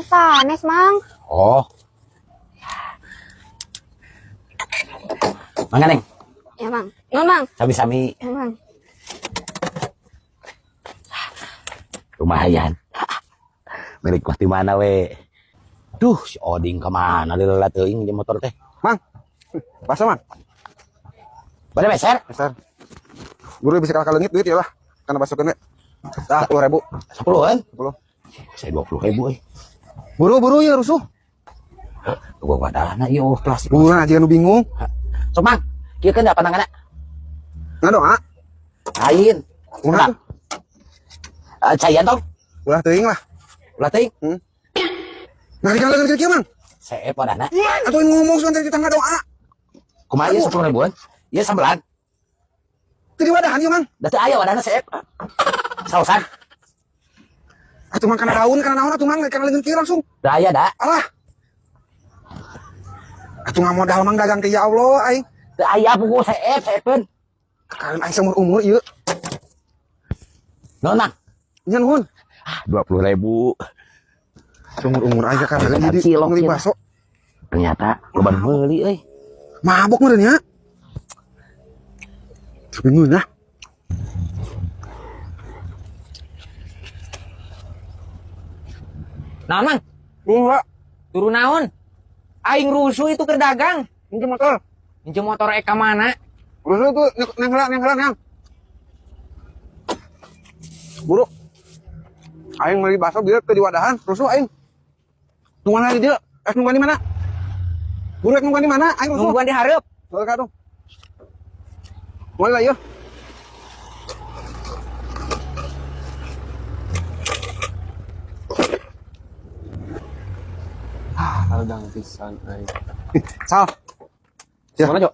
Sanes, Mang. Oh. Mangga, Neng. Ya, Mang. Nuhun, Mang. Sami-sami. Ya, Mang. Lumayan. Milik mah di mana we? Duh, si Oding kemana lila teuing di motor teh. Mang. Bakso, Mang. Bade meser? Besar. Guru bisa kalah kaleungit duit ya lah. Karena bakso kena. Ah, 10.000. 10-an? 10. Saya 20.000 euy. Buru-buru ya rusuh. Gua wadahna ieu plastik. Buru aja nu bingung. Sok, Mang, kieu kan da pandanganna. Ngadoa. Lain. Kumaha tuh? Eh, caian tong. Ulah teuing lah. Ulah teuing. Nah, di kaleungit kieu, Mang. Seep wadahna. Atuh ngomong suan tadi tangga doa. Kumaha ieu 10 ribuan? Ieu sambelan. Teu di wadahan ieu, Mang. Da teu aya wadahna seep. Saosan. Atuh Mang kana daun, kana naon atuh Mang, kana leungeun kieu langsung. Da aya da. Alah. Atuh ngamodal Mang dagang teh ya Allah aing. Teu aya buku seep, seepeun. Kakareun aing seumur umur ieu. Nuhun, Mang. Nya nuhun. Ah, 20.000. Seumur umur aing kakareun jadi Cilok, meuli ieu. bakso. Ternyata loba nu meuli euy. Mabok meureun nya. Tapi ngeunah. Naon, Mang? Dua. Turu naon? Aing rusuh itu keur dagang. Minjem motor. Minjem motor eka mana? Rusuh tuh neng heula, neng heula, neng. Buru. Aing meuli bakso bieu teu diwadahan, rusuh aing. Nungguan di dieu. Nungguan di mana? Buru rek nungguan di mana? Aing rusuh. Nungguan di hareup. Heuh ka tuh. Mulai lah yeuh. Ah, hardang pisan aing. Sal. Ya. Mana, Jo?